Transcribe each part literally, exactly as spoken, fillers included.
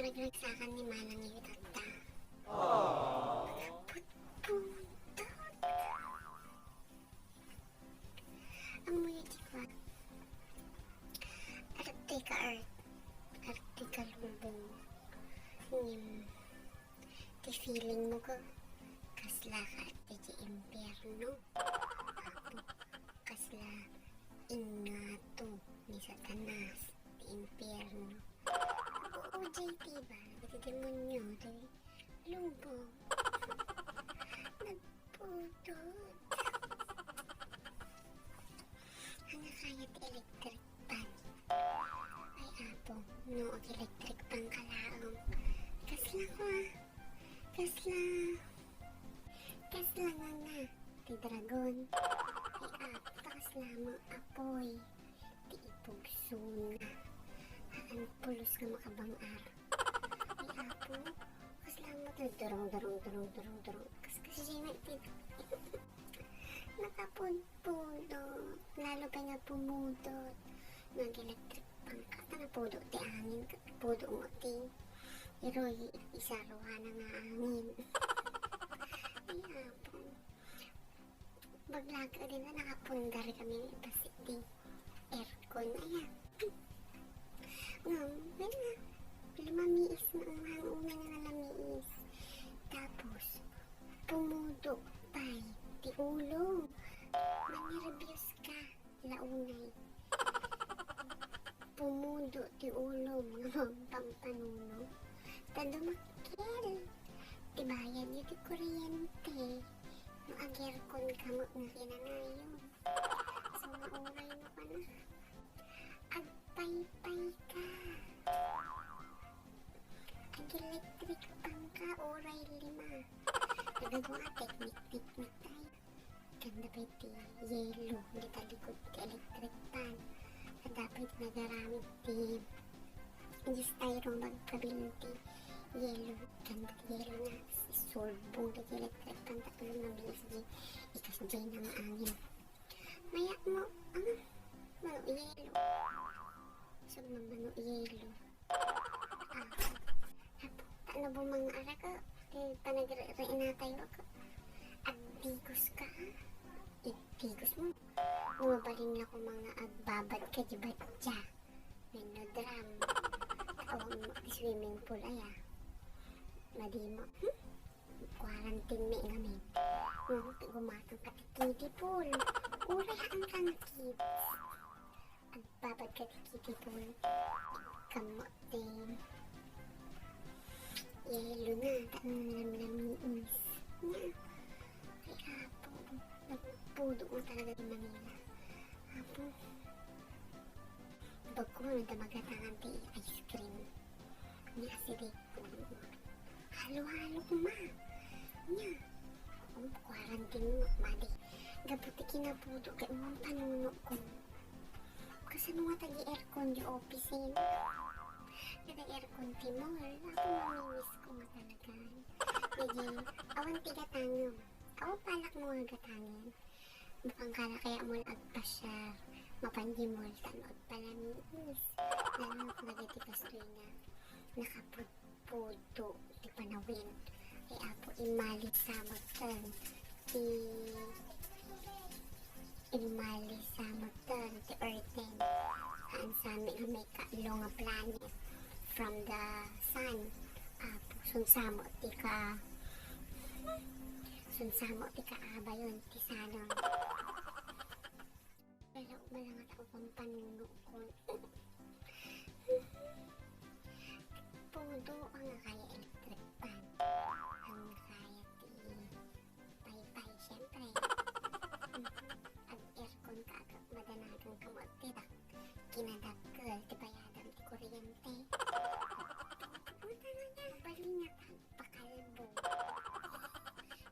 Pinagsakan ni Manang yu tatta. Nakaputputot. Ammoyo ti kua. Arte ka art. Arte ka lubong. Ngem, ti feeling mo ko, kasla ka arte ti impierno. Apo, kasla ingato ni Satanas ti impierno. O J T ba? Iti demonyo, ti lubong. Nagpudot. Ania kaya ti electric fan? Ay, apo, no, ag-electric fan ka laeng. Kasla ko, ah. Kasla. Kasla nga nga. Ti dragon. Ay, apo, kasla mo, apoy. Ti ipugsuna. Haan pulos nga makabang-ar. Ay, apo, kasla mo ti durong, durong, durong, durong, durong. Kas, kasi siya nga ti nakapudpudot. Lalo pa nga pumudot. Nag-electric fan ka. Ta napudot ti angin. Ket pudot mo ti iroy, isaruana nga angin. Ay, apo. Baglak a din na nakapundar kami ipasit ti aircon. Ayan. Ngam, well, limamiis nga umang unay nga nalamiis. Tapos, pumudo pay ti ulo. Manerbios ka, launay. Pumudo ti ulo nga pampanuno. Ta dumakkel ti bayad iti kuryente. No ag-aircon ka met nga kinanayon. So, mauray no ka na. Agpaypay ka. Ag-electric fan ka, uray lima. Nagagawa teknik-teknik tayo. Kanda pay ti yelo, di talikod ti electric fan. Adda pay ti nagaramid ti, di styro, magpabilin ti yelo. Kanda ti yelo nga isulbong dagiti electric fan tapno lumabiis di ikas di nga angin. Mayat mo, ah, mano yelo. Sugmamano yelo. Ah, apo, ta no bumang-ara ka, ti panagreenatayo ka. Agdigos ka, ah. Igdigos mo. Mabalin na ko nga agbabad ka di batya. Wenno drum. Awan mo ti swimming pool, aya. Madi mo. Hmm? Quarantine mi ngamin. Ngem ti gumatang ka ti kiddie pool. Uray haan ka nga kids. Agbabad ka ti kiddie pool. Kammo ti yelo na, ta namnamiis. Nia. Ay, apo. Nagpudo mo talaga ti Manila. Apo. Bagko nga nagdamagatangan ti ice cream. Nia, acidic. Halo-halo koma. Nia. Um, quarantine mo, madi. Gapu ti kinapudo kay umang panunok ko. Kasano nga tagi aircon di opisin? Kada aircon ti mall, ako mamimiss ko nga talaga. Lagi, awan ti gatangem. Awan palak mo nga gatangem. Bukang kara kaya mo agpasyar, mapan di mall, tan agpalamiis. Lalo dagiti kastoy nga nakapudpudot ti panawin. Ay, apo, immalisamekten ti, immalisamekten ti earthen. Haan sami nga maikatlo nga planet from the sun. Apo, sunsamo ti ka, sunsamo ti kaabayon ti sanang. Pero malanga ta upan panunokon. Pudo ang kaya electric fan. Ang kaya ti paypay, siyempre. Ag-aircon ka, agak madanagan ka mo, ti dak-, kinadakkel ti bayadam ti kuryente. Puta na niya, bali na ka. Pakalbo.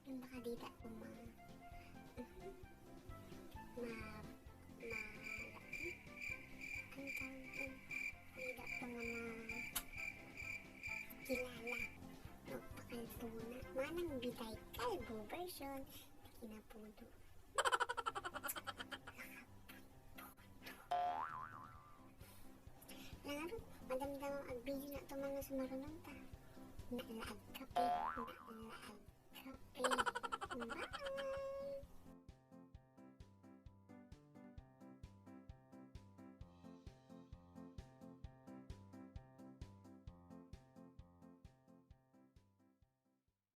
Yung baka dita ko ma-, ma-, ma-, ang tawag ko, dita ko nga ma-, kilala. Magpakalbo na. Manang Bitay Kalbo version. Kinapudo. Ngarud, Madamdama, agbidio na to man no sumarunon ta. Nalaag kape, nalaag kape. Bye!